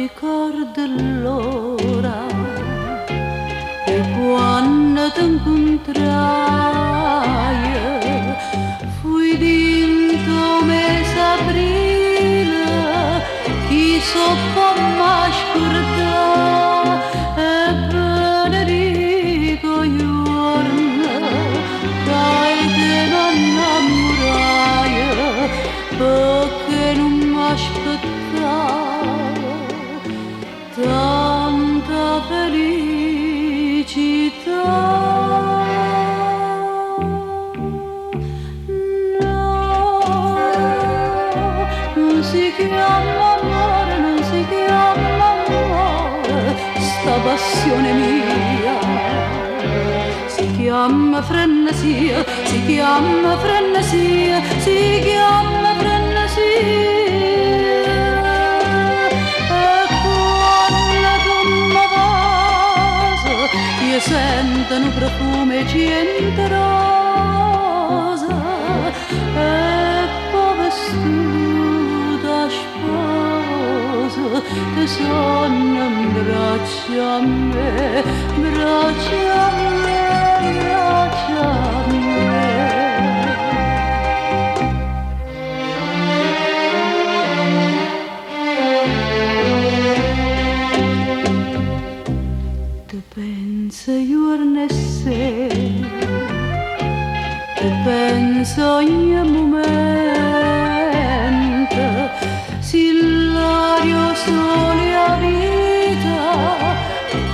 T'arricordi ll'ora 'e quanno te 'ncuntraje? Fuje dint' 'o mese 'aprile, chi s' 'o po' maje scurdà? E benedico 'o juorno ca 'e te m'annammuraje, pecché nun m'aspettavo tanta felicità. No, nun si chiamma ammore, nun si chiamma ammore, 'sta passione mia. Si chiamma frennesia, si chiamma frennesia, si chiamma frennesia. E quanno tu me vase, io sento nu profumo 'e ciento rose e po' vestuta 'a sposa te sonno 'mbraccio a me, 'mbraccio a me, 'mbraccio a me. Te penso juorno e sera, te penso ogne mumento, si ll'aria, 'o sole e 'a vita,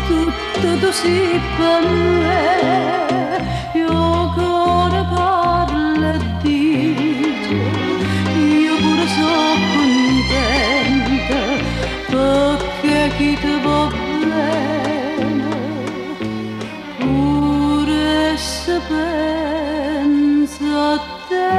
tutto tu si' pe' me. E 'o core parla e dice, io pure so' cuntenta, pecché chi te vo' bene pure si penza a te.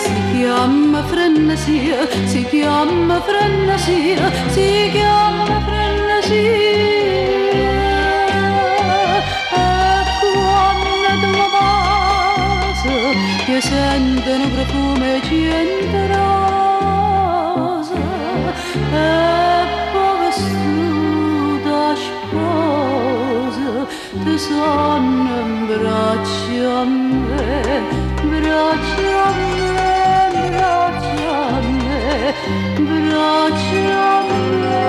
Si chiamma frennesia, si chiamma frennesia, si chiamma frennesia. E quanno tu me vase, io sento nu profumo 'e ciento rose e po' vestuta 'a sposa te sonno 'mbraccio a me, 'mbraccio a me, 'mbraccio a me, 'mbraccio a me.